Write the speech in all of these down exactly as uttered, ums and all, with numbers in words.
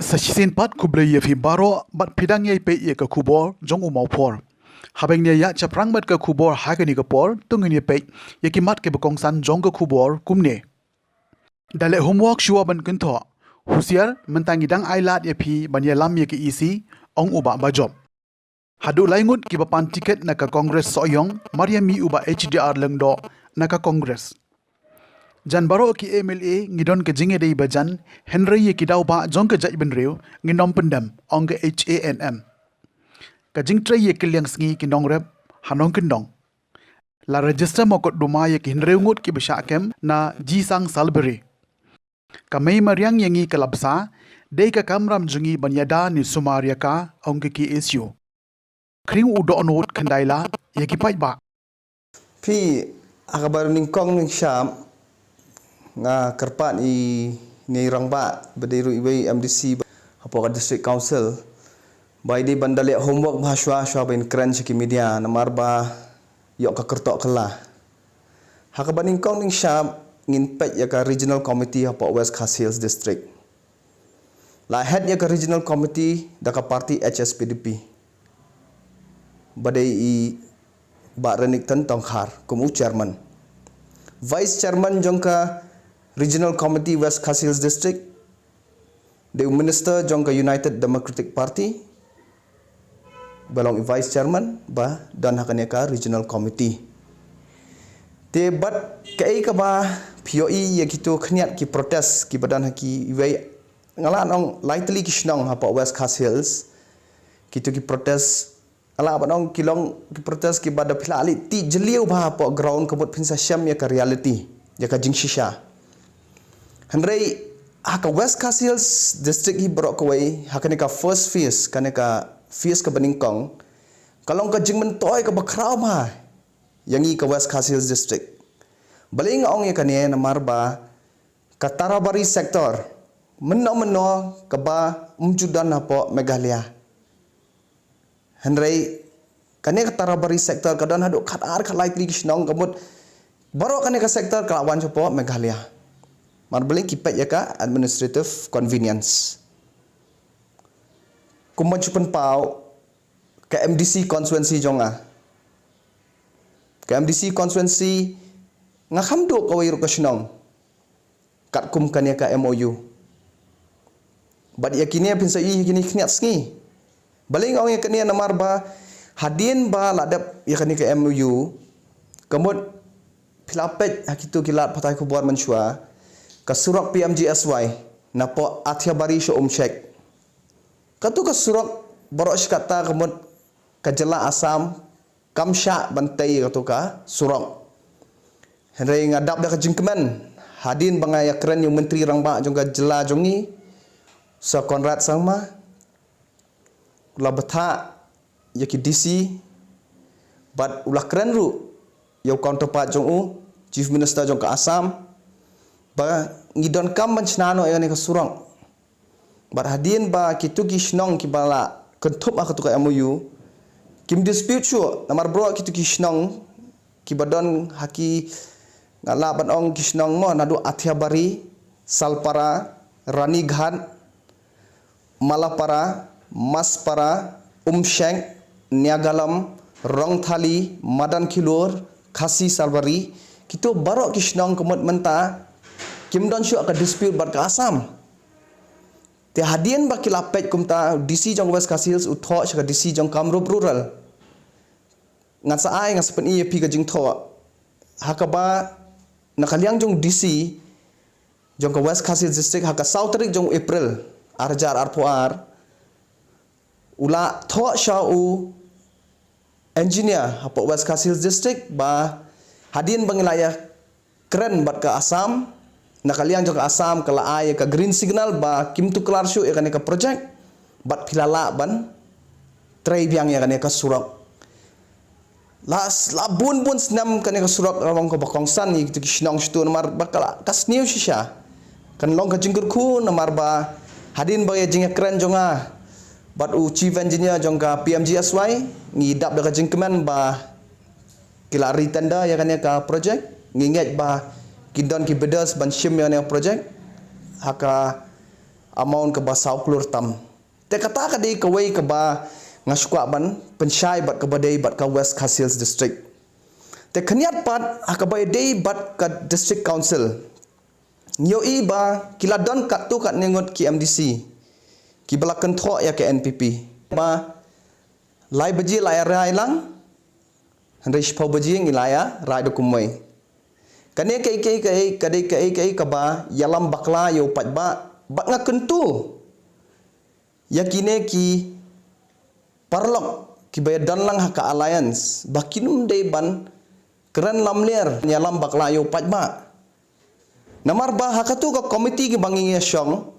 Sa shisien pat khublei ïa phi baroh bad phi dang ïai peit ïa ka khubor jong u Mawphor. Haba ngin ïa ïaid shaphrang bad ka khubor ha kane ka por, to ngin ïa peit ïa ki mat kiba kongsan jong ka khubor kumne. Da leh homework shuwa ban kynthoh. Husiar, mynta ngi dang ailad ïa phi ban ïalam ïa ka E C, ong u Bah Bajop. Haduh lai ngut kiba pan tiket na ka Congress Sohiong, mar ïa mih u Bah H D R Lyngdoh na ka Congress. Jan baroh ki M L A ngi don ka jingïadei bajan, hynrei ïa ki daw ba jong ka jaitbynriew ngin ym pyndem, ong ka H A N M. Ka jingtrei ïa ki liang sngi ki nongrep ha nongkyndong. La register mukotduma ïa ki hynriew ngut kiba shah kem na Jisang Salbari. Ka mei mariang ïa ngi ka la bsa, dei ka kamram jong ngi ban ïada ne sumar ïa ka, ong ka K S U. Khring u dohnud khyndai la ïa ki paidbah. Phi, ha kaba nyngkong nyngshap, nga kyrpad ïa i rangbah ba dei ruh iwei i M D C hapoh ka District Council ba i dei ban da leh homework bha shuwa shuwa ban kren sha ki media namar ba ïoh ka kyrteng kylla. Ha kaba nyngkong nyngshap ngin peit ïa ka Regional Committee hapoh West Khasi Hills District. La head ïa ka Regional Committee da ka party H S P D P ba dei i Bah Renikton Tongkhar kum u chairman. Vice chairman jong ka Regional Committee West Khasi Hills District dei u minister jong ka United Democratic Party ba long i vice chairman ba don ha kane ka Regional Committee. Te bad kaei kaba phi ïohi ïa kito khyndiat ki protest kiba don ha kiwei, nga lah ban ong lai tylli ki shnong hapoh West Khasi Hills. Kito ki protest, nga lah ban ong ki long ki protest kiba da phi lah leit tih jylliew bha hapoh ground ka mut phin sa shem ïa ka reality, ïa ka jingshisha. Hynrei ha ka West Khasi Hills District hi baroh kawei, ha kane ka first phase, kane ka phase kaba nyngkong, ka long ka jingmyntoi kaba khraw bha ïa ngi ka West Khasi Hills District. Balei nga ong ïa kane? Namar ba ka Tarabari sector mynno mynno kaba ym ju don hapoh Meghalaya. Hynrei kane ka Tarabari sector ka don haduh khatar khatlai tylli ki shnong, ka mut baroh kane ka sector ka la wan shapoh Meghalaya. Namar balei? Ki peit ïa ka administrative convenience. Kum ban shu pynpaw, ka M D C constituency jong nga, ka M D C constituency, nga kham duh kawei ruh ka shnong katkum kane ka M O U. Bad ïa kine phin sa ïohi ïa kine khyndiat sngi. Balei nga ong ïa kane? Namar ba hadien ba la dep ïa kane ka M O U, ka mut phi la peit ha kito ki lad pathai khubor mynshuwa, ka surok P M G S Y napoh Athiabari sha Umshek. Kato ka surok baroh shi katta ka mut ka jylla Assam kam shah ban tei ïa kato ka surok. Hynrei nga dap da ka jingkmen, hadien ba nga ïakren ïa u Myntri Rangbah jong ka jylla jong ngi, Sir Conrad Sangma, u la bthah ïa ki D C bad u la kren ruh ïa u counterpart jong u, Chief Minister jong ka Assam, ba ngi donkam ban shna noh ïa kane ka surok. Bad hadien ba kito ki shnong kiba la kynthup ha kato ka M O U kim dispute shuh, namar baroh kito ki shnong kiba don ha ki, nga lah ban ong ki shnong mo, naduh Athiabari, Salpara, Ranighat, Malapara, Maspara, Umshek, Niagalam, Rongthali, Madan Khilur, Khasi Salbari, kito baroh ki shnong ka mut mynta kim don shuh ka dispute bad ka Assam. Te hadien ba ki la peit kumta, D C jong West Khasi Hills u thoh sha ka D C jong Kamrup Rural. Ngan sa ai, ngan sa pyni ïa phi ka jingthoh. Ha kaba na ka liang jong D C jong ka West Khasi Hills District, ha ka saw tarik jong April, ar hajar arphew ar, u la thoh sha u engineer hapoh West Khasi Hills District ba hadien ba ngi la ïa kren bad ka Assam, na ka liang jong ka Assam ka la ai ïa ka green signal ba kim tuklar shuh ïa kane ka project, bad phi la lah ban trei biang ïa kane ka surok. La, la bun bun snem kane ka surok ka long kaba kongsan ïa kito ki shnong shatu namar ba ka la, ka sniew shisha. Kan long ka jingkyrkhu namar ba hadien ba ïa jingïakren jong nga bad u chief engineer jong ka P M G S Y, ngi dap da ka jingkmen ba ki la re-tender ïa kane ka project. Ngi ngeit ba ki don ki bidders ban shim ïa kane ka project. Ha ka amount kaba saw klur tam. Te kata ka dei kawei kaba nga sngewkwah ban pynshai bad kaba dei bad ka West Khasi Hills District. Te khyndiat pat ha kaba dei bad ka District Council, ngi ïohi ba ki la don katto katne ngut ki M D C kiba la kynthoh ïa ka N P P. Ba lai baje la ïa rai lang, hynrei shiphew baje ngi la ïa rai da kumwei. Kane kaei kaei kaei ka dei kaei kaei kaba ïalam bakla ïa u paidbah. Bad nga kyntu ïa kine ki paralok kiba ïa don lang ha ka alliance ba kin ym dei ban kren lamler ïalam bakla ïa u paidbah. Namar ba ha katu ka komiti kiba ngi ïa shong,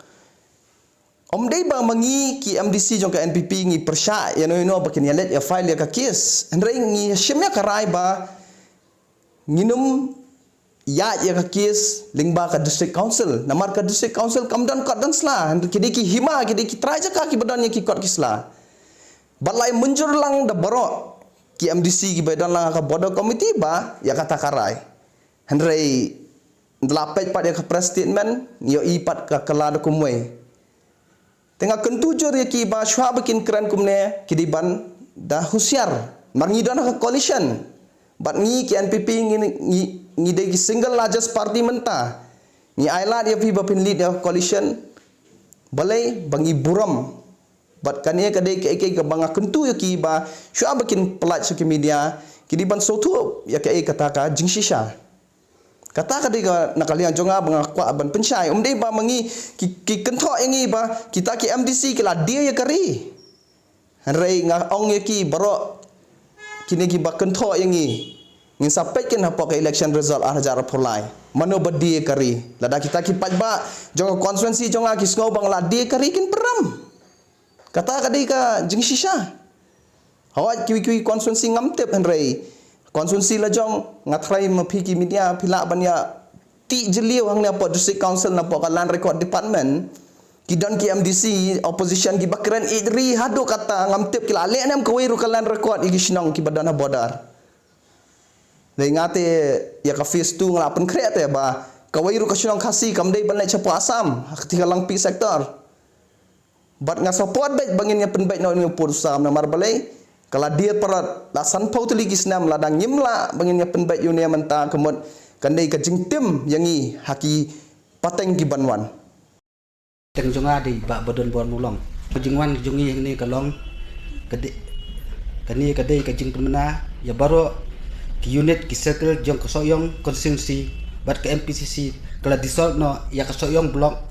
ym dei ba ma ngi ki M D C jong ka N P P ngi pyrshah ïano ïano ba kin ïa leit ïa file ïa ka case. Hynrei ngi shim ïa ka rai ba ngin ym ïaid ïa ka case lyngba ka District Council. Namar ka District Council kam don kot don sla. Hynrei ki dei ki hima, ki dei ki trai jaka kiba don ïa ki kot ki sla. Bad la ïa mynjur lang da baroh ki M D C kiba don lang ha ka border committee ba ïa kata ka rai. Hynrei la peit pat ïa ka press statement, ïohi pat ka kylla da kumwei. Te nga kyntu jur ïa ki ba shuwa ba kin kren kumne ki dei ban da husiar. Namar ngi don ha ka coalition. Bad ngi ki N P P ngi, ngi, ngi dei ki single largest party mynta. Ngi ailad ïa phi ba phin lead ïa ka coalition. Balei ba ngi burom. Bad kane ka dei kaei kaei kaba nga kyntu ïa ki ba shuwa ba kin pyllait sha ki media ki dei ban sngewthuh ïa kaei kata ka jingshisha. Kata ka dei ka na ka liang jong nga ba nga kwah ban pynshai. Ym dei ba ma ngi ki, ki kynthoh ïa ngi ba kita ki M D C ki la die ïa ka ri. Hynrei nga ong ïa ki baroh kine kiba kynthoh ïa ngi. Ngin sa peit kin hapoh ka election result ar hajar arphew lai. Mano ba die ïa ka ri. Lada kita ki paidbah jong ka constituency jong nga ki sngew ba nga la die ïa ka ri kin burom. Kata ka dei ka jingshisha. Hawai kiwi kiwi constituency ngam tip hynrei constituency la jong nga tharai ma phi ki media phi lah ban ïa tih jylliew hangne hapoh District Council napoh ka Land Record Department. Ki don ki M D C opposition kiba kren ïeit ri haduh kata ngam tip ki la leh ne em kawei ruh ka land record ïa ki shnong kiba don ha border. Dei nga te ïa ka phase two nga la pynkhreh te ba kawei ruh ka shnong Khasi kam dei ban leit shapoh Assam ha kti ka Langpih sector. Bad nga support beit ba ngin ïa pynbeit noh ïa u pud u sam namar balei ka la dier parot la sanphew tylli ki snem lada ngim lah ba ngin ïa pynbeit ïa une mynta ka mut kan dei ka jingtim ïa ngi ha ki pateng ki ban wan. Teng jong nga dei Bah Badonbor Mawlong. Ka jingwan jong ngi hangne ka long ka dei, kane ka dei ka jingpynbna ïa baroh ki unit ki circle jong ka Sohiong constituency bad ka M P C C ka la dissolve noh ïa ka Sohiong block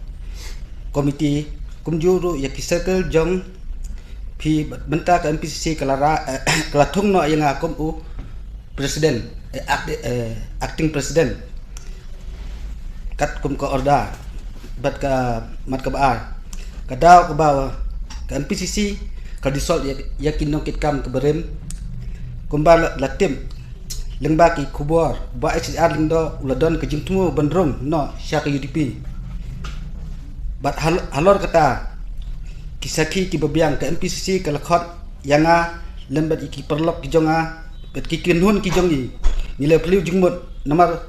committee kumjuh ruh ïa ki circle jong phi bad mynta ka M P C C ka la ra, eh, ka la thung noh ïa nga kum u president, eh, act-, eh, acting president. Katkum ka order bad ka mat kaba ar. Ka daw kaba ka M P C C ka dissolve ïa, ïa ki nongkitkam kaba rim. Kumba la, la tip lyngba ki khubor ba H R Lyngdoh u la don ka jingthmu ban rung noh sha ka U D P. Bad hal-, halor kata ki sakhi kiba biang ka M P C C ka la khot ïa nga lem bad ïa ki paralok ki jong nga bad ki kynhun ki jong ngi. Ngi la phylliew jingmut namar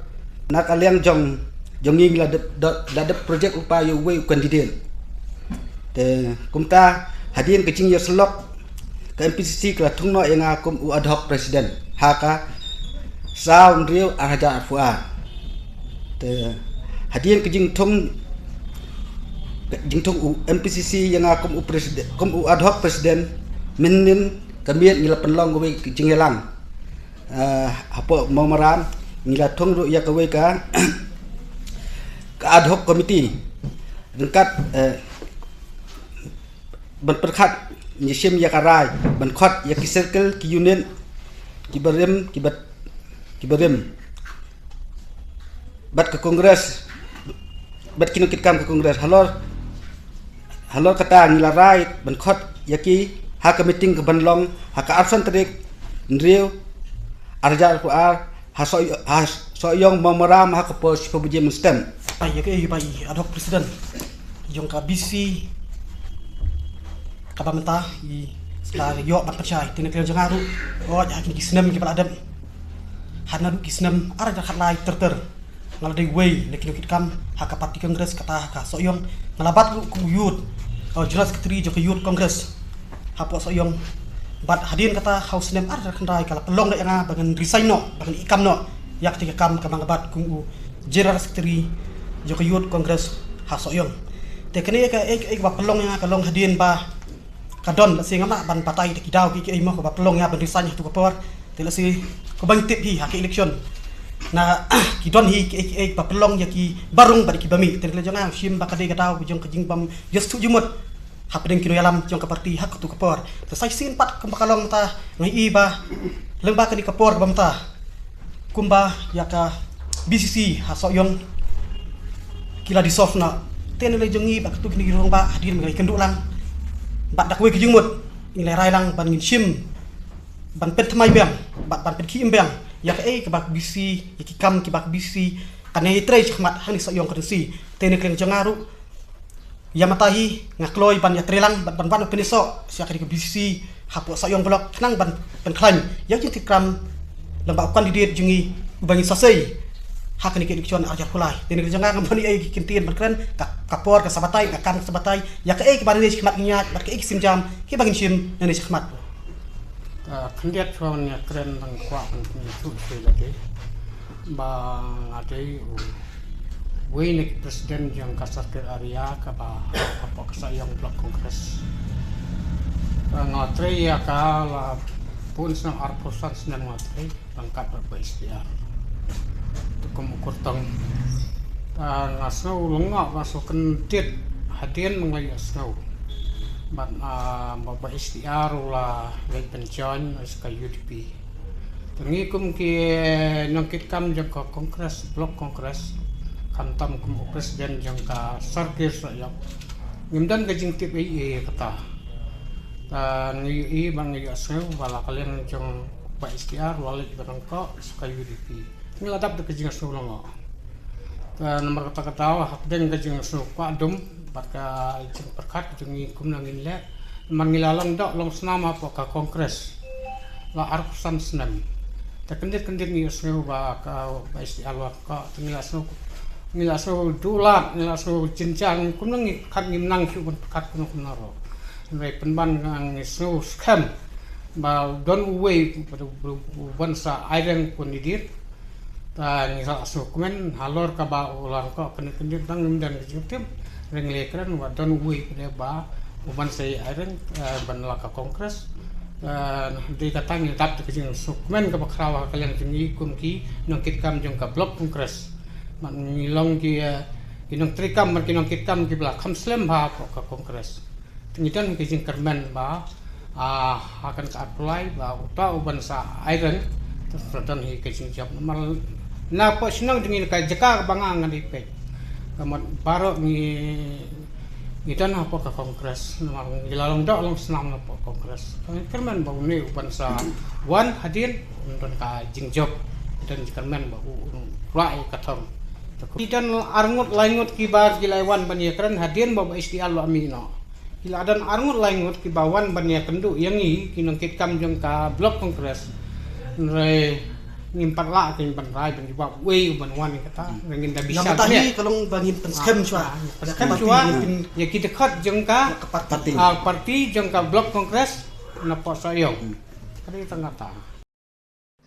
na ka liang jong, jong ngi ngi la dep, da, la dep project lypa ïa uwei u candidate. Te kumta hadien ka jingïasyllok ka M P C C ka la thung noh ïa nga kum u ad hoc president ha ka saw hynriew ar hajar arphew ar. Te hadien ka jingthung, ka jingthung u M P C C ïa nga kum u president, kum u ad hoc president, mynnin ka miet ngi la pynlong kawei ka jingïalang. Eh, hapoh Mawmaram ngi la thung ruh ïa kawei ka, ka ad hoc committee ryngkat, eh, ban pyrkhat ngi shim ïa ka rai ban khot ïa ki circle ki unit kiba rim kiba, kiba rim bad ka Congress bad ki nongkitkam ka Congress halor, halor kata ngi la rai ban khot ïa ki ha ka meeting ka ban long ha ka arphew san tarik hynriew ar hajar arphew ar ha Soh-, ha Sohiong Mawmaram ha ka por shiphew baje mynstep. Ai ïa ka, eh, ba i ad hoc president ïong ka B C C kaba mynta i sa ïoh ban pynshai te na ka liang jong nga ruh. Oi ha kine ki snem kiba la dep, hana ruh ki snem ar hajar khatlai ter ter nga la dei uwei na ki nongkitkam ha ka party Congress kata ha ka Sohiong Nga la bat ruh kum u youth, uh, General Secretary jong ka Youth Congress hapoh Sohiong. Bad hadien kata ha u snem ar hajar khyndai ka la pynlong ïa nga ba ngan resign noh, ba ngan ïaikam noh ïa katei ka kam kaba nga bat kum u General Secretary jong ka Youth Congress ha Sohiong. Te kane ka, eh, eh, kaba pynlong ïa nga ka long hadien ba ka don, lehse ngam lah ban batai da ki daw kiei kiei mo kaba pynlong ïa nga ban resign ha katu ka por. Te lehse kumba ngi tip hi ha ki election, na ki don hi kiei kiei ba pynlong ïa ki barung bad ki bamih. Te na ka liang jong nga nga shim ba ka dei ka daw jong ka jingbym ïasuk jingmut hapdeng ki nongïalam jong ka party ha katu ka por. Te sa shisien pat kumba ka long mynta nga ïohi ba lyngba kane ka por kaba mynta kumba ïa ka B C C ha Sohiong ki la dissolve noh. Te na ka liang jong ngi bad katto katne ki rangbah hadien ba ngi la ïakynduh lang bad da kawei ka jingmut ngi la rai lang ban ngin shim, ban pynthymmai biang bad ban pynkhie im biang ïa kaei kaba ka B C C, ïa ki kam kiba ka B C C kan ïatrei shakhmat hangne Sohiong Constituency. Te na ka liang jong nga ruh ïa mynta hi nga kloi ban ïatrei lang bad ban wan ban pynïasoh sha kane ka B C C hapoh Sohiong Block khnang ban pynkhlaiñ ïa ka jingtreikam lyngba u candidate jong ngi uba ngin sa sei ha kane ka election ar hajar arphew lai. Te na ka liang jong nga ngam don ei ei ki kyntien ban kren, ka, ka por ka sa batai, ka kam ka sa batai ïa kaei kaba nangne shakhmat ngin ïaid bad kaei ki sienjam kiba ngin shim nangne shakhmat. Ah, khyndiat shuwa ban ïakren nga kwah ban pynshai shuwa lade ba nga dei uwei na ki president jong ka circle area kaba hapoh ka Sohiong Block Congress. Ah, nga trei ïa ka la bun snem, arphew san snem nga trei ryngkat bad u Bah S T R. Te kum u kyrtong, ah, nga sngew lyngngoh, nga sngew kyndit hadien ba nga la ïohsngew ba, ah, ba u Bah S T R u la leit ban join sa ka U D P. Te ngi kum ki nongkitkam jong ka Congress, Block Congress, khamtam kum u president jong ka circle Sohiong, ngim don ka jingtip ei ei ïa kata. Te ngi ïohi bad ngi ïohsngew ba la ka liang jong u Bah S T R u la leit ban ryngkoh sa ka U D P. Ngi la dap da ka jingsngew lyngngoh. Te namar kata ka daw hapdeng ka jingsngew kwah dum bad ka jingpyrkhat jong ngi kumno ngin leh, namar ngi la long doh long snam hapoh ka Congress la arphew san snem. Te kyndit kyndit ngi ïohsngew ba ka, ba S T R u la ryngkoh, te ngi la sngew, ngi la sngew duh lad, ngi la sngew jynjar kumno ngi pyrkhat, ngim nang shuh ban pyrkhat kumno kumno ruh. Hynrei pynban ngi sngew skhem ba don uwei u ban sa aireng u candidate. Te ngi la sngewkmen halor kaba u la ryngkoh kyndit kyndit, tang ngim don ka jingtip. Hynrei ngi la kren ba don uwei pat ba u ban sa aireng, eh, ban la ka Congress. Eh, dei kata ngi dap da ka jingsngewkmen kaba khraw ha ka liang jong ngi kum ki nongkitkam jong ka Block Congress. Bad ngi long ki, eh, ki nongtreikam bad ki nongkitkam kiba la kham slem bha hapoh ka Congress. Te ngi don hi ka jingkyrmen ba, ah, ha kane ka arphew lai ba uta u ban sa aireng, te sa don hi ka jingjop. Namar napoh shnong jong ngi, ka jaka kaba nga, nga dei peit, ka mut baroh ngi, ngi don hapoh ka Congress, namar ngi la long doh long snam napoh Congress. Te ngi kyrmen ba une u ban sa wan hadien, un don ka jingjop, don jingkyrmen ba u, un kwah ïa ka thong. Te ngi don arngut laingut kiba ki la wan ban ïakren hadien ba, ba S T R u la mih noh. Ki la don arngut laingut kiba wan ban ïakynduh ïa ngi ki nongkitkam jong ka Block Congress. Hynrei ngim pat lah kein ban rai ban jubab uei u ban wan ïa kata. Hynrei ngin da bishar. Namar kata hi ka long ba ngin pynskhem shuwa. Ah, pynskhem shuwa ïa ki dkhot jong ka, ïa ka party, ah, party jong ka Block Congress napoh Sohiong. Ka dei tang kata.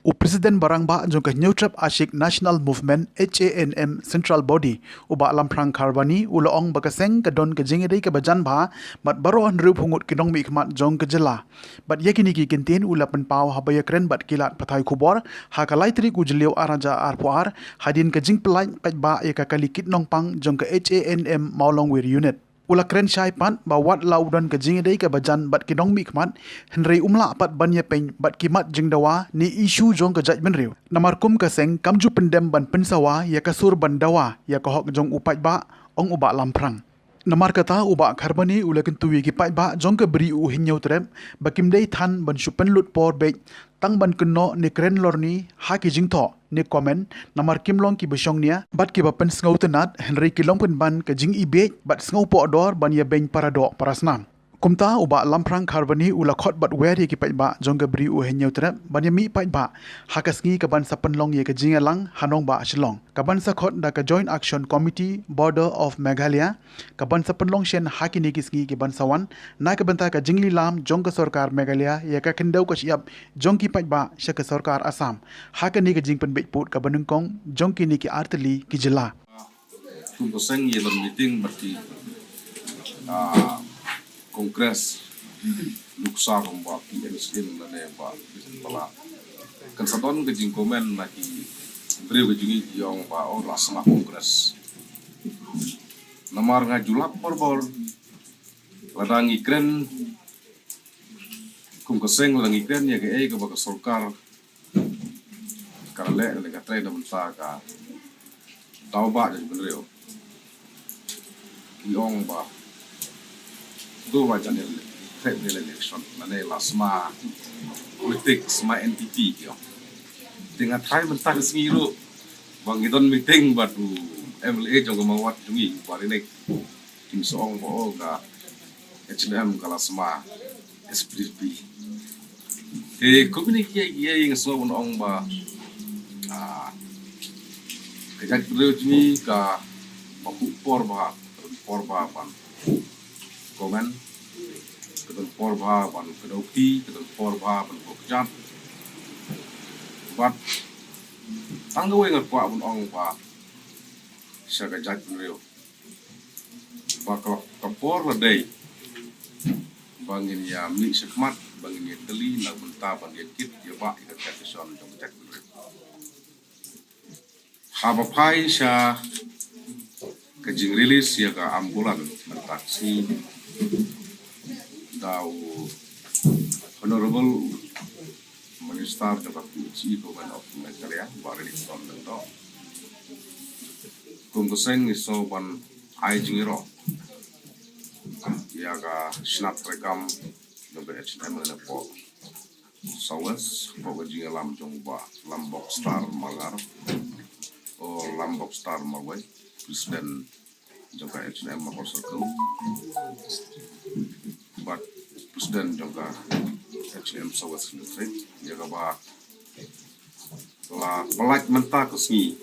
U President ba rangbah jong ka Hynñiewtrep Ashik National Movement, H A N M, Central Body, u Bah Lamphrang Kharbani, u la ong ba ka seng ka don ka jingïadei kaba jan bha bad baroh hynriewphew ngut ki nongmihkhmat jong ka jylla. Bad ïa kine ki kyntien u la pynpaw haba ïakren bad ki lad pathai khubor ha ka lai tarik u Jylliew ar hajar arphew ar, hadien ka jingpyllait paidbah ïa ka kali kit nongpang jong ka H A N M Mawlongwir Unit. U la kren shai pat ba wat la u don ka jingïadei kaba jan bad ki nongmihkhmat, hynrei um lah pat ban ïapeiñ bad ki mat jingdawa ne issue jong ka jaitbynriew. Namar kum ka seng kam ju pyndem ban pynsawa ïa ka sur ban dawa ïa ka hok jong u paidbah, ong u Bah Lamphrang. Namar kata u Bah Kharbani u la kyntu ïa ki paidbah jong ka Bri u Hynñiewtrep ba kim dei than ban shu pynlut por beit tang ban kynnoh ne kren lorni ha ki jingthoh ne comment, namar kim long kiba shongnia bad kiba pynsngewtynnad, hynrei ki long pynban ka jingibieit bad sngewpohdor ban ïabeiñ para doh para snam. Kumta u Bah Lamphrang Kharbani u la khot bad wer ïa ki paidbah jong ka Bri u Hynñiewtrep ban ïa mih paidbah ha ka sngi kaban sa pynlong ïa ka jingïalang ha nongbah Shillong, kaban sa khot da ka Joint Action Committee Border of Meghalaya, kaban sa pynlong shen ha kine ki sngi kiban sa wan, na ka bynta ka jinglilam jong ka sorkar Meghalaya ïa ka khyndew ka shyiap jong ki paidbah sha ka sorkar Assam ha kane ka jingpynbeit pud kaba nyngkong jong kine ki artylli ki jylla. Kum ka seng ïa don meeting bad ki, ah, Congress, nuksa kum ba P N C M lane ba Bala. Kan sa don ka jingkomen na ki briew ka jong ngi ki ong ba, oh, la sma Congress. Namar nga ju lap borbor, lada ngi kren kum ka seng, lada ngi kren ïa kaei kaba ka sorkar ka la leh, lane ka trei na bynta ka daw ba jaitbynriew, ki ong ba to ba jan ïaleh, trei ïaleh election, lane la sma politics, sma entity, ki ong. Te nga tharai mynta ka sngi ruh ba ngi don meeting bad u M L A jong ka Mawat jong ngi, u Bah Rinek. Kim sa ong ba, oh, ka H N M ka la sma S P D P. Te kumne ki, ki, ki nga sngew ban ong ba, ah, ka jaitbynriew jong ngi ka, ba khup por ba, por ba ban komen, ka don por ba ban kdew kti, ka don por ba ban buh kjat. Bad tang kawei nga kwah ban ong ba sha ka jaitbynriew ba ka, ka por la dei ba ngin ïa mih shakhmat, ba ngin ïa kylli na bynta ban ïa kit ïa bah ïa ka tradition jong ka jaitbynriew. Haba phai sha ka jingrelease ïa ka ambulance mynta ka sngi da u Honorable Minister jong ka P H E, Government of Meghalaya, Bah Rilik Ton Lyngdoh. Kum ka seng ngi sngew ban ai jingïaroh ïa ka shnat treikam jong ka H N M lane pok South West, pok ka jingïalam jong u Bah Lambok Star Marngar, o Lambok Star Marwei, President jong ka H N M Mawkyrwat Circle, bad President jong ka H N M South West District, ïa kaba la pynlait mynta ka sngi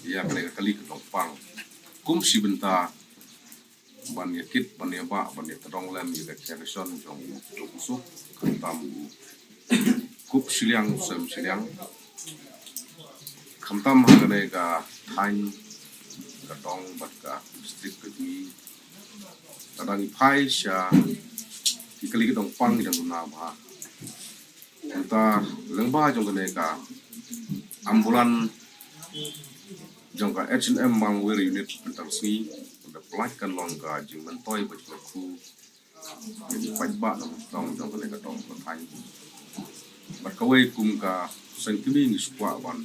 ïa kane ka kali ka dongpang kum shi bynta ban ïa kit, ban ïa bah, ban ïa tdong lem ïa ka tradition jong u Dukhu Suk, khamtam u kup shiliang, u sem shiliang. Khamtam ha kane ka thaiñ, ka dong bad ka district ka jong ngi, ka dang phai sha ki kali ki dongpang ki dang duna bha. Mynta lyngba jong kane ka ambulance jong ka H N M Mawkyrwat Unit mynta ka sngi, mynta pynlait kan long ka jingmyntoi bad jingkyrkhu ïa ki paidbah nongtong jong kane ka dong ka thaiñ. Bad kawei kum ka seng kmie ngi sngewkwah ban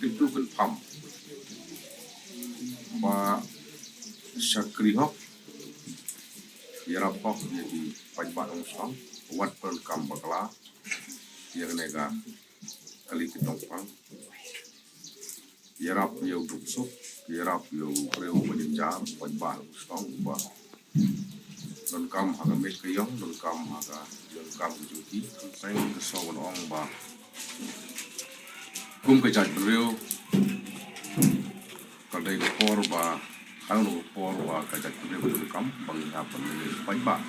kyntu kynpham ba shakri hok, ïarap hok ïa ki paidbah nongtong, wat pyndonkam bakla ïa kane ka kali ki dongpang. Ïarap ïa u Dukhu Suk, ïarap ïa u briew ba jynjar, paidbah nongtong ba donkam ha ka miet ka ïong, donkam ha ka jingdonkam ka jong ki. Tang ka sngewbha ban ong ba kum ka jaitbynriew, ka dei ka por ba, ka dei ka por ba ka jaitbynriew ka donkam ba ngin ïa pynlong ïa ki paidbah,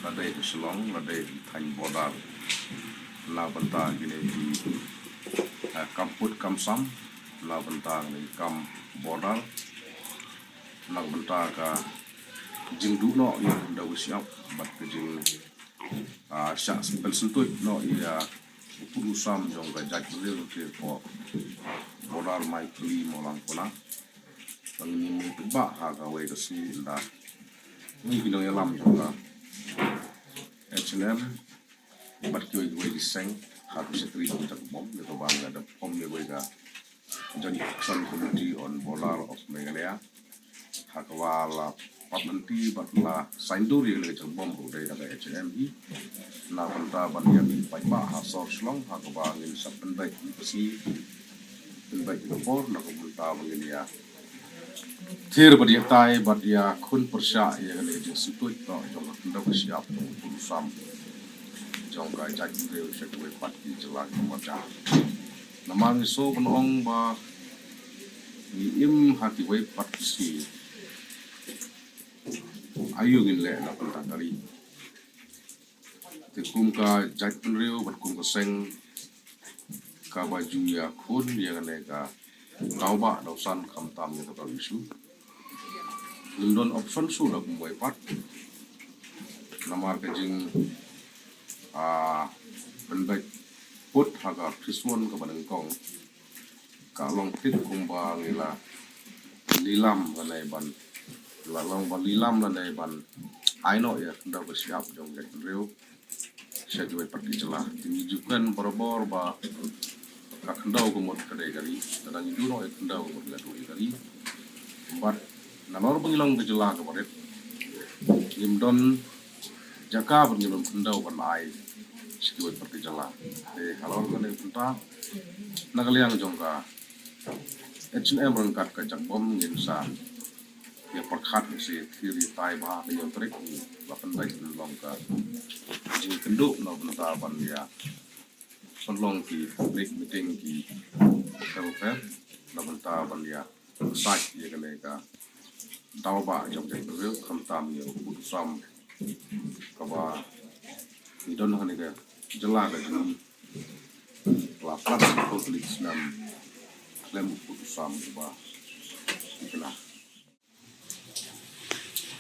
la dei ka Shillong, la dei ka thaiñ border, na bynta kine ki, eh, kam put kam sam, na bynta kine ki kam border, na bynta ka jingduh noh ïa u khyndew u shyiap bad ka jing, ah, shah pynsyntiew noh ïa u pud u sam jong ka jaitbynriew, te ko border Maikhuli Mawlangkona. Ba ngin ïa mih paidbah ha kawei ka sngi ynda ngi ki nongïalam jong ka H N M bad kiwei kiwei ki seng ha ka shakri jong ka bom, ïa kaba nga da pom ïa kawei ka Joint Action Committee on Border of Meghalaya, ha kaba la pat lynti bad la saiñdur ïa kane ka jingbym ruh dei da ka H N M hi, na bynta ban ïa mih paidbah ha sor Shillong, ha kaba ngin sa pynbeit ïa ka sngi, pynbeit ïa ka por, na ka bynta ba ngin ïa Thied bad ïa tai bad ïa khun pyrshah ïa kane ka jingsngewthuh noh jong ka khyndew ka shyiap jong u pud u sam jong ka jaitbynriew sha kiwei pat ki jylla ki marjan. Namar ngi sngew ban ong ba ngi im ha kiwei pat ki sngi. Aïu ngin leh na ka bynta ka ri. Te kum ka jaitbynriew bad kum ka seng kaba ju ïakhun ïa kane ka daw bah daw san khamtam ïa kata ka issue. Ngim don option shuh da kumwei pat. Namar ka jing, ah, pynbeit put ha ka phase one kaba nyngkong. Ka long pit kumba ngi la lilam lane ban, la long ba lilam lane ban ai noh ïa ka khyndew ka shyiap jong ka jaitbynriew sha kiwei pat ki jylla. Te ngi ju kren barabor ba ka khyndew ka mut ka dei ka ri, lada ngi duh noh ïa ka khyndew ka mut ngi la duh ïa ka ri. Bad nalor ba ngi long ka jylla kaba rit, ngim don jaka bad ngim don khyndew ban ai sha kiwei pat ki jylla. Te halor kane ka bynta, na ka liang jong ka H N M ryngkat ka Jakbom ngin sa ïa pyrkhat, ngin sa thied ïa tai ba ha ka hynñiew tarik ngi la pynbeit ban long ka jingïakynduh na bynta ban ïa pynlong ki public meeting ki bapher bapher na bynta ban ïa pynsaid ïa kane ka daw bah jong ka jaitbynriew khamtam ïa u pud u sam kaba ngi don ha kane ka jylla ka jong ngi. La plat ka pud ka snem khlem u pud u sam uba ngi kynnoh.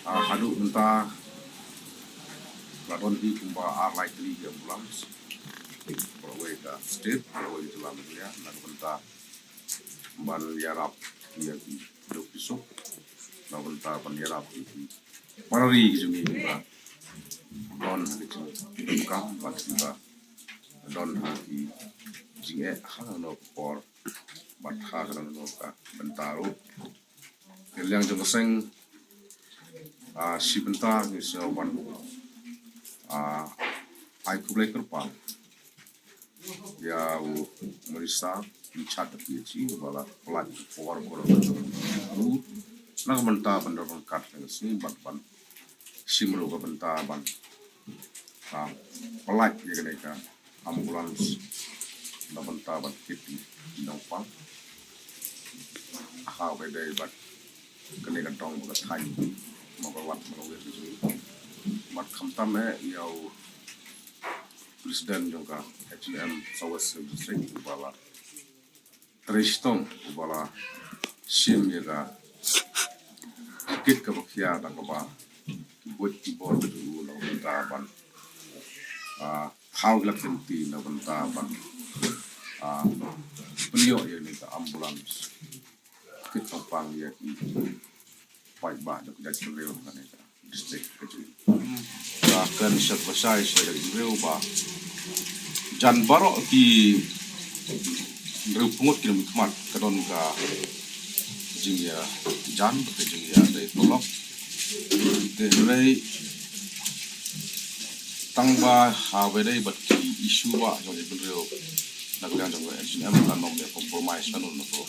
Ah, haduh mynta la don hi kumba ar lai tylli ki ambulance. Baroh kawei ka state, baroh kawei ka jylla Meghalaya, na ka bynta ban ïarap ïa ki duk ki suk, na ka bynta ban ïarap ïa ki para ri ki jong ngi kiba don ha ki jingdonkam bad kiba don ha ki jingeh ha kano ka por bad ha kano ka bynta ruh. Ka liang jong ka seng, ah, shi bynta ngi sngew ban, ah, ai khublei kyrpad ïa u minister in charge of P H E uba la pynlait ka por kaba ruh na ka bynta ban don ryngkat ka sngi bad ban shim ruh ka bynta ban, ah, pynlait ïa kane ka ambulance na bynta ban kit ïa ki nongpang ha kaba ïadei bad kane ka dong ba ka thaiñ ma ka wat ma ka wir ka jong ngi. Bad khamtam eh ïa u president jong ka H N M South West District uba la trei shitom uba la shim ïa ka kit kaba khia da kaba ki buit ki bor ka jong u na ka bynta ban, ah, thaw ïa la ka lynti na ka bynta ban, ah, pynïoh ïa kane ka ambulance kit nongpang ïa ki paidbah jong ka jaitbynriew kane ka district ka jong ngi. Ka kren sha kaba shai sha ka jaitbynriew ba jan baroh ki hynriewphew ngut ki nongmihkhmat ka don ka jingïajan bad ka jingïadei paralok. Te hynrei tang ba ha kaba ïadei bad ki issue ba jong ka jaitbynriew na ka liang jong ka H N M kan ym ïa compromise na nun na to.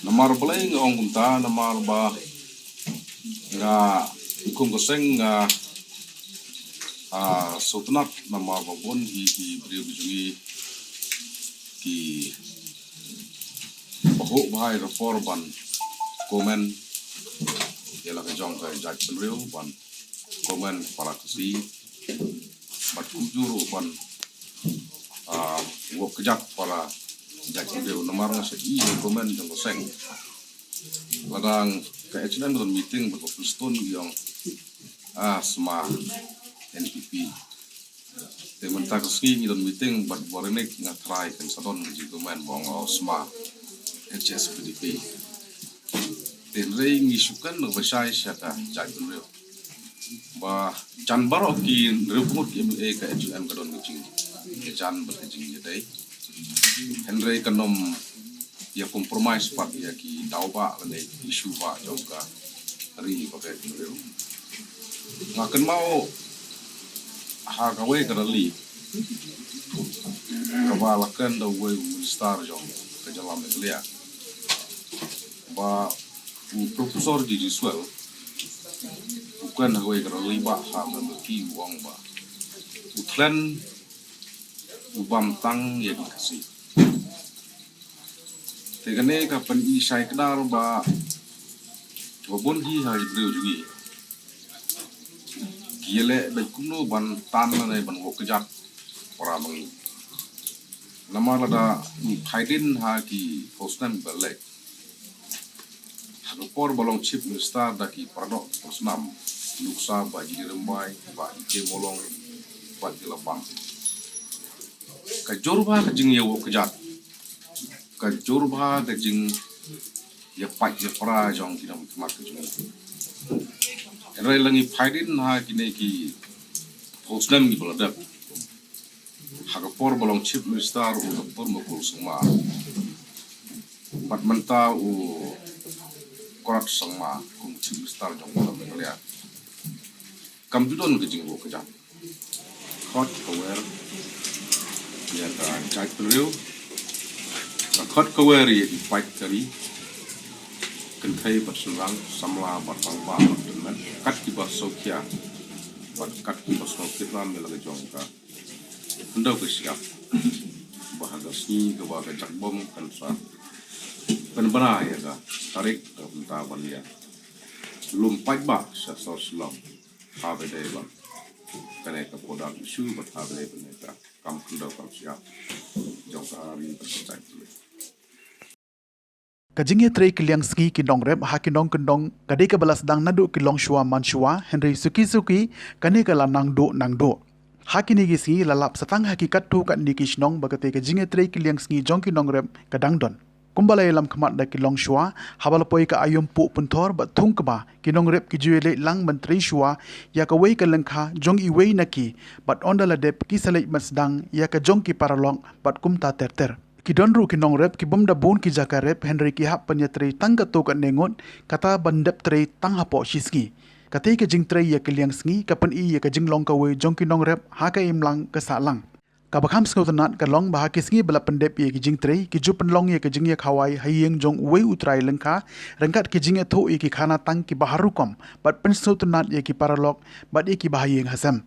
Namar balei nga ong kumta, namar ba nga kum ka seng nga, ah, sngewtynnat namar ba bun hi ki briew ki jong ngi ki ba huh bha ïa ka por ban comment ïa la ka jong ka jaitbynriew, ban comment para Khasi bad kumjuh ruh ban, ah, wok kjat para jaitbynriew. Namar nga sa ïohi ïa ka comment jong ka seng. Lada ka H N M ka don meeting bad ka Prestone ki ong, ah, sma N P P. Te mynta ka sngi ngi don meeting bad Baroh Kaiñ nga tharai kan sa don ka jingkmen ba ong, oh, sma H S P D P. Te hynrei ngi shu kren na kaba shai sha ka jaitbynriew ba jan baroh ki hynriewphew ngut ki M L A ka H N M ka don ka jingïajan bad ka jingïadei. Hynrei kan ym ïa compromise pat ïa ki daw bah lane ki issue bah jong ka ri bad ka jaitbynriew. Nga kynmaw ha kawei ka rally kaba la kren da uwei u minister jong ka jylla Meghalaya ba U Professor G G Swell u kren ha kawei ka rally ba ha Mawlai u ong ba u thlen u bam tang ïa ki Khasi. Te kane ka pyni shai kdar ba ba bun hi ha ki briew jong ngi ki ïaleh bad kumno ban tan lane ban wok kjat para ma ngi. Namar lada ngi phai dien ha ki phew snem ba leit, ha ka por ba long Chief Minister da ki paradoh ki phew snem, nuksa Bah G D Rymbai, Bah E K Mawlong, Bah T K Labang. Ka jur bha ka jingïawok kjat, ka jur bha ka jingïapait ïapra jong ki nongmihkhmat ka jong ngi. Hynrei lada ngi phai dien ha kine ki phew snem kiba la dep, ha ka por ba long Chief Minister u Doctor Mukul Sangma bad mynta u Conrad Sangma kum Chief Minister jong ka Meghalaya, kam ju don ka jingïawok kjat. Khot khawer ïa ka jaitbynriew, ka khot khawer ïa ki paid ka ri, kynthei bad shynrang, samla bad rangbah bad tymmen, kat kiba sngewkhia bad kat kiba sngewkhia ïa la ka jong ka khyndew ka shyiap, ba ha ka sngi kaba ka jakbom kan sa pynbna ïa ka tarik ka bynta ban ïa lum paidbah sha sor Shillong. Ha ba dei ba kane ka border issue bad ha ba dei ba kane ka kam khyndew kam shyiap jong ka ri bad ka jaitbynriew. Ka jingïatrei ki liang sngi ki nongrep ha ki nongkyndong ka dei kaba la sdang naduh ki longshuwa manshuwa, hynrei suki suki kane ka la nang duh nang duh. Ha kine ki sngi la lap sa tang ha ki katto katne ki shnong ba kata ka jingïatrei ki liang sngi jong ki nongrep ka dang don. Kumba la ïalam khmat da ki longshuwa, haba la poi ka aïom puh pynthor bad thung kba, ki nongrep ki ju ïaleit lang ban trei shuwa ïa kawei ka lyngkha jong iwei na ki, bad ynda la dep ki sa leit ban sdang ïa ka jong ki paralok bad kumta ter ter. Ki don ruh ki nongrep ki bym da bun ki jaka rep, hynrei ki hap ban ïatrei tang katto katne ngut, kata ban dep trei tang hapoh shi sngi. Katei ka jingtrei ïa ki liang sngi ka pyni ïa ka jinglong kawei jong ki nongrep ha ka imlang ka sahlang. Kaba kham sngewtynnat ka long ba ha ki sngi ba la pyndep ïa ki jingtrei, ki ju pynlong ïa ka jingïakhawai ha ïing jong uwei u trai lyngkha, ryngkat ki jingïathuh ïa ki khana tang kiba har rukom, bad pynsngewtynnat ïa ki paralok bad ïa kiba ha ïing ha sem.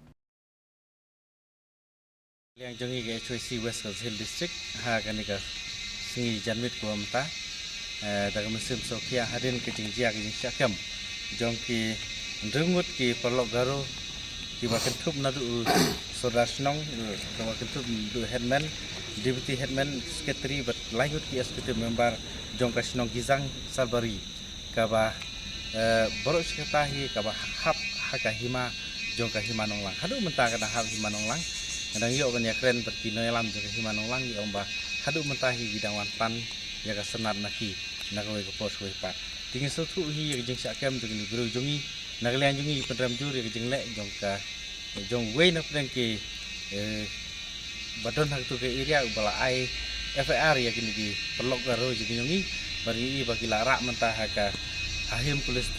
Liang jong ngi ka H Y C West Khasi Hills District ha kane ka sngi janmiet kaba mynta, eh, da ka mynsiem sngewkhia hadien ka jingjia ka jingshah kem jong ki hynriew ngut ki paralok Garo kiba kynthup naduh u Sordar Shnong, eh, kiba kynthup naduh Headman, Deputy Headman, Secretary bad lai ngut ki Executive Member jong ka shnong Gizang Salbari. Kaba, eh, baroh shi katta hi kaba hap ha ka hima jong ka Hima Nonglang. Haduh mynta ka dang hap Hima Nonglang. Nga dang ïoh ban ïakren bad ki nongïalam jong ka Hima Nonglang, ki ong ba haduh mynta hi ki dang wan tan ïa ka sanad na ki na kawei ka por sha kawei pat. Te ngi sngewthuh hi ïa ka jingshah kem jong ki briew jong ngi, na ka liang jong ngi pynrem jur ïa ka jingleh jong ka jong uwei na pdeng ki, eh, ba don ha katu ka area uba la ai F I R ïa kine ki paralok Garo jong ngi, bad ngi i ba ki la rah mynta ha ka, ha Him Police,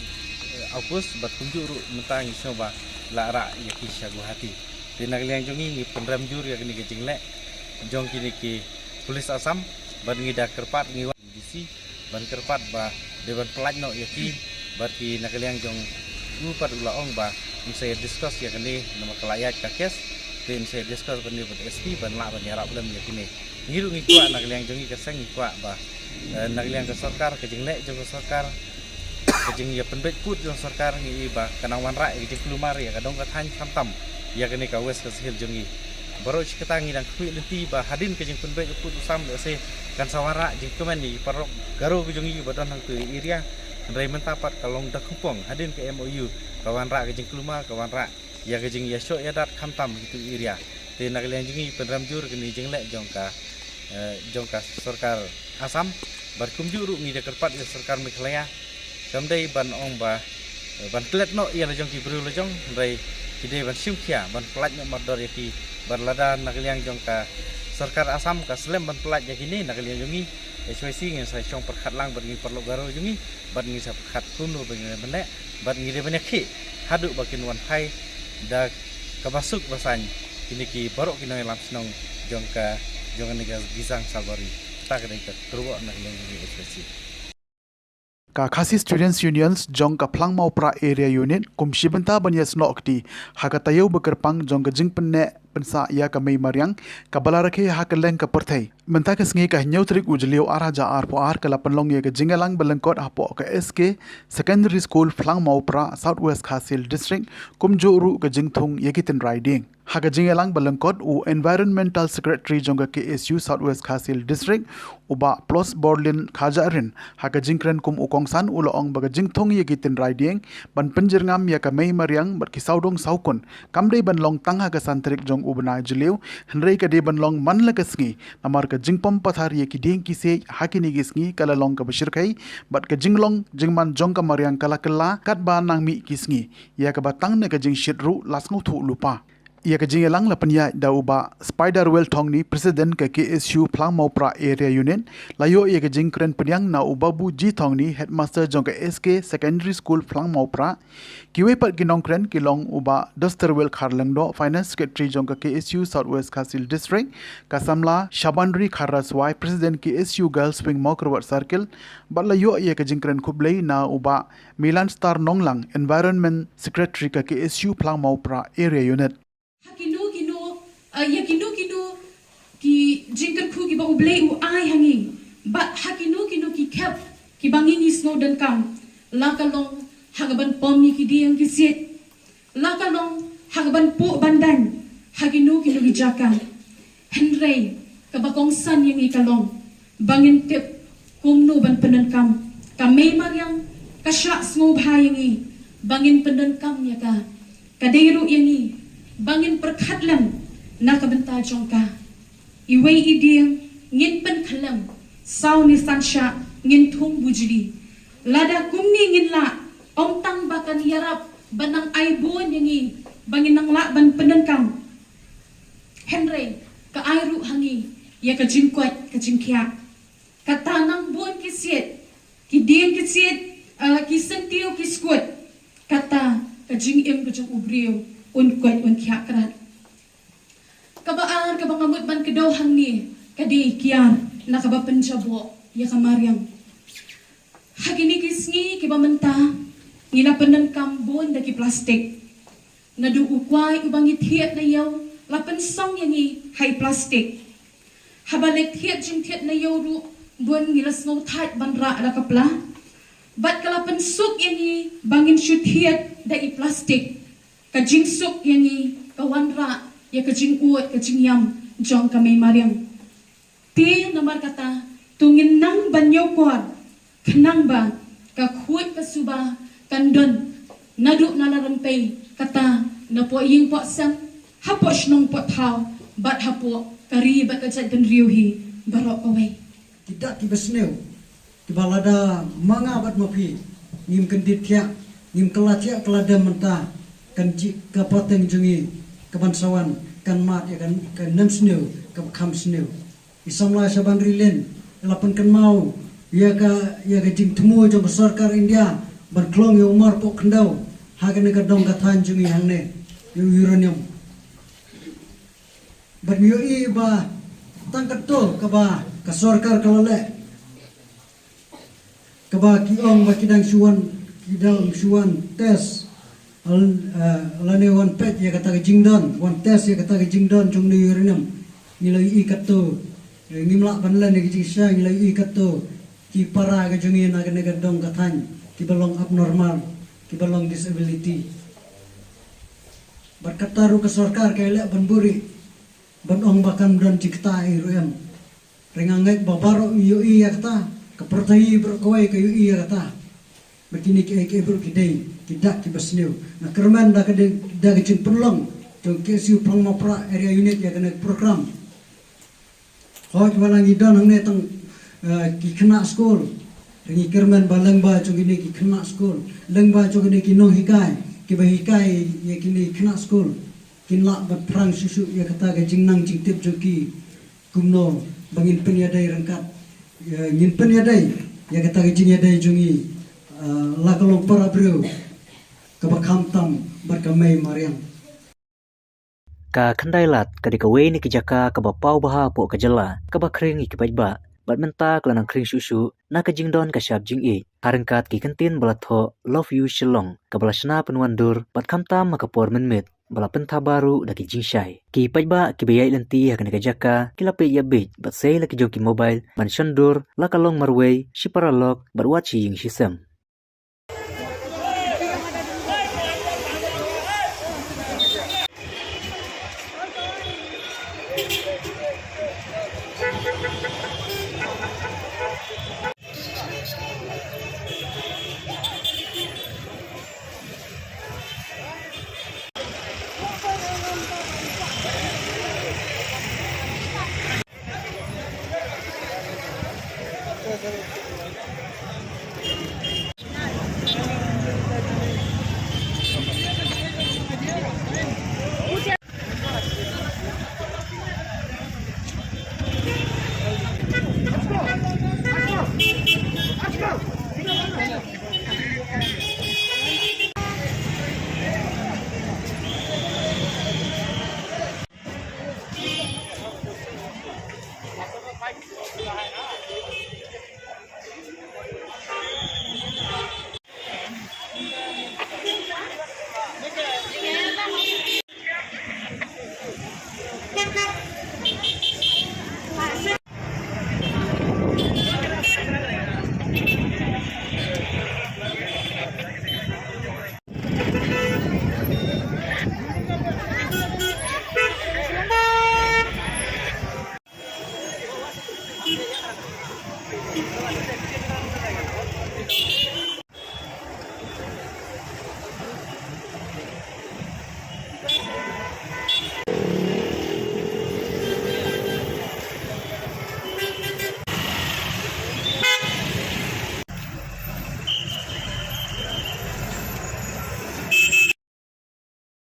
eh, Outpost, bad kumjuh ruh mynta ngi sngew ba la rah ïa ki sha Guwahati. Te na ka liang jong ngi ngi pynrem jur ïa kine ki jingleh jong kine ki police Assam, bad ngi da kyrpad ngi wan D C ban kyrpad ba dei ban pyllait noh ïa ki, bad ki na ka liang jong u pat u la ong ba un sa ïa discuss ïa kane namar ka la ïaid ka case, te un sa ïa discuss bad ne bad S P ban lah ban ïarap lem ïa kine. Ngi ruh ngi kwah na ka liang jong ngi ka seng ngi kwah ba, eh, na ka liang ka sorkar, ka jingleh jong ka sorkar, ka jingïapynbeit pud jong sorkar ngi i ba kan nang wanrah ïa ka jingkulmar ïa ka dong ka thaiñ khamtam ïa kane ka West Khasi Hills jong ngi. Baroh shi katta ngi dang khmih lynti ba hadien ka jingpynbeit u pud u sam lehse kan sa wanrah jingkmen ïa ki paralok Garo ka jong ngi ba don hangtu area. Hynrei mynta pat ka long da khumpong hadien ka M O U ka wanrah ka jingkulmar, ka wanrah ïa ka jingïashoh ïadat khamtam ha kitu area. Te na ka liang jong ngi pynrem jur kane jingleh jong ka, eh, jong ka sorkar Assam, bad kumjuh ruh ngi da kyrpad ïa sorkar Meghalaya. Kam dei ban ong ba, eh, ban klet noh ïa la jong ki briew la jong, hynrei ki dei ban shim khia ban pyllait noh mardor ïa ki, bad lada na ka liang jong ka sorkar Assam ka slem ban pyllait ïa kine, na ka liang jong ngi H Y C ngin sa shong pyrkhat lang bad ngi paralok Garo jong ngi, bad ngi sa pyrkhat kumno ba ngi dei ban leh, bad ngi dei ban ïakhih haduh ba kin wan phai da kaba suk ba saiñ kine ki baroh ki nongïalam shnong jong ka, jong kane ka Gizang Salbari. Kata ka dei ka kyrwoh na ka liang jong ngi H Y C. Ka Khasi Students Unions jong ka Phlangmawpra Area Unit kum shi bynta ban ïasnoh kti ha ka taïew ba kyrpang jong ka jingpynneh pynsah ïa ka mei mariang kaba la rakhe ha kylleng ka pyrthei. Mynta ka sngi ka hynñiew tarik u Jylliew ar hajar arphew ar ka la pynlong ïa ka jingïalang ba lyngkot hapoh ka S K Secondary School Phlangmawpra, South West Khasi Hills District, kumjuh ruh ka jingthung ïa ki tynrai dieng. Ha ka jingïalang ba lyngkot, u Environmental Secretary jong ka K S U South West Khasi Hills District, u Bah Plos Borlin Kharjahrin, ha ka jingkren kum u kongsan u la ong ba ka jingthung ïa ki tynrai dieng ban pynjyrngam ïa ka mei mariang bad ki sawdong sawkun kam dei ban long tang ha ka san tarik jong u bnai Jylliew, hynrei ka dei ban long man la ka sngi, namar ka jingpom pathar ïa ki dieng ki siej ha kine ki sngi ka la long kaba shyrkhei, bad ka jinglong jingman jong ka mariang ka la kylla katba nang mih ki sngi, ïa kaba tang na ka jingshit ruh la sngewthuh lypa. Ïa ka jingïalang la pynïaid da u Bah Spiderwell Thongni, President ka K S U Phlangmawpra Area Unit, la ïoh ïa ka jingkren pdiang na u Babu G Thongni, Headmaster jong ka S K Secondary School Phlangmawpra. Kiwei pat ki nongkren ki long u Bah Dosterwell Kharlyngdoh, Finance Secretary jong ka K S U South West Khasi Hills District, ka samla Shabanri Kharaswai, President K S U Girls Wing Mawkyrwat Circle, bad la ïoh ïa ka jingkren khublei na u Bah Milanstar Nonglang, Environment Secretary ka K S U Phlangmawpra Area Unit. Ha kino kino, eh, ïa kino kino ki jingkyrkhu kiba U Blei u ai ha ngi, bad ha kino kino ki khep kiba ngi ngi sngew donkam, la ka long ha kaban pom ïa ki dieng ki siej, la ka long ha kaban puh ban daiñ ha kino kino ki jaka. Hynrei kaba kongsan ïa ngi ka long ba ngin tip kumno ban pyndonkam ka mei mariang, ka shah sngewbha ïa ngi ba ngin pyndonkam ïa ka. Ka dei ruh ïa ngi ba ngin pyrkhat lem na ka bynta jong ka. Iwei i dieng ngin pynkhyllem, saw ne san shah ngin thung bujli. Lada kumne ngin lah, ym tang ba kan ïarap ban nang ai bun ïa ngi ba ngin nang lah ban pyndonkam, hynrei ka ai ruh ha ngi ïa ka jingkoit ka jingkhiah. Kata nang bun ki siej, ki dieng ki siej, eh, ki syntiew ki skut, kata ka jingim ka jong u briew un koit un khiah krat. Kaba ar kaba nga mut ban kdew hangne ka dei kiar na kaba pynjaboh ïa ka mariang. Ha kine ki sngi kiba mynta ngi la pyndonkam bun da ki plastik. Naduh u kwai uba ngi thied na ïew la pynsong ïa ngi ha i plastik. Haba leit thied jingthied na ïew ruh bun ngi la sngew thait ban rah da ka pla. Bad ka la pynsuk ïa ngi ba ngin shu thied da i plastik. Ka jingsuk ïa ngi ka wanrah ïa ka jingud ka jingïam jong ka mei mariang. Te namar kata to ngin nang ban ïoh kor khnang ba ka khuid ka suba kan don naduh na la rympei kata na poh ïing poh sem, hapoh shnong poh thaw, bad hapoh ka ri bad ka jaitbynriew hi baroh kawei. Ki dak kiba sniew kiba lada ma nga bad ma phi ngim kyndit thiah, ngim kylla thiah kylla dem mynta, kan jia ka pateng jong ngi kaban sa wan kan mad ïa ka, ka nemsniew kaba kham sniew. I samla Shabanri Lin i la pynkynmaw ïa ka, ïa ka jingthmu jong ka sorkar India ban khlong ïa u marpoh khyndew ha kane ka dong ka thaiñ jong ngi hangne, ïa u uranium. Bad ngi ïohi ba tang katto kaba ka sorkar ka la leh, kaba ki ong ba ki dang shu wan, ki dang shu wan test, al-, eh, lane wan peit ïa kata ka jingdon, wan test ïa kata ka jingdon jong une u uranium. Ngi la ïohi katto, eh, ngim lah ban len ïa ka jingshisha, ngi la ïohi katto ki para ka jong ngi na kane ka dong ka thaiñ kiba long abnormal, kiba long disability. Bad kata ruh ka sorkar ka ïaleh ban buhrieh, ban ong ba kam don jingktah ei ruh em. Hynrei nga ngeit ba baroh ngi ïohi ïa kata, ka pyrthei baroh kawei ka ïohi ïa kata. Ba kine kiei kiei baroh ki dei ki dak kiba sniew. Nga kyrmen da ka dei, da ka jingpynlong jong K S U Phlangmawpra Area Unit ïa kane ka program. Hooid, wat la ngi don hangne tang, eh, ki khynnah skul, hynrei ngi kyrmen ba lyngba jong kine ki khynnah skul, lyngba jong kine ki nonghikai kiba hikai ïa kine ki khynnah skul, kin lah ban phrang shuh shuh ïa kata ka jingnang jingtip jong ki. Kumno ba ngin pynïadei ryngkat, eh, ngin pynïadei ïa kata ka jingïadei jong ngi, eh, la ka long para briew kaba kham tam bad ka mei mariang. Ka Khyndai Lad ka dei kawei na ki jaka kaba paw bha hapoh ka jylla, kaba khring ïa ki paidbah. bad mynta ka la nang khring shuh shuh na ka jingdon ka shap jingïeit. Ha ryngkat ki kyntien ba la thoh Love You Shillong, kaba la shna pynwandur bad khamtam ha ka por mynmiet ba la pynthaba ruh da ki jingshai. Ki paidbah kiba ïaid lynti ha kane ka jaka ki la peit ïa beit bad sei la ki jong ki mobile ban shon dur la ka long marwei, shi paralok bad wat shi ïing shi sem.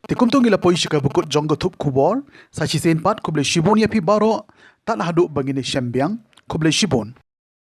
Te kumta ngi la poi sha kaba kut jong ka thup khubor. Sa shisien pat khublei shibun ïa phi baroh. Tad haduh ba ngin ïashem biang, khublei shibun.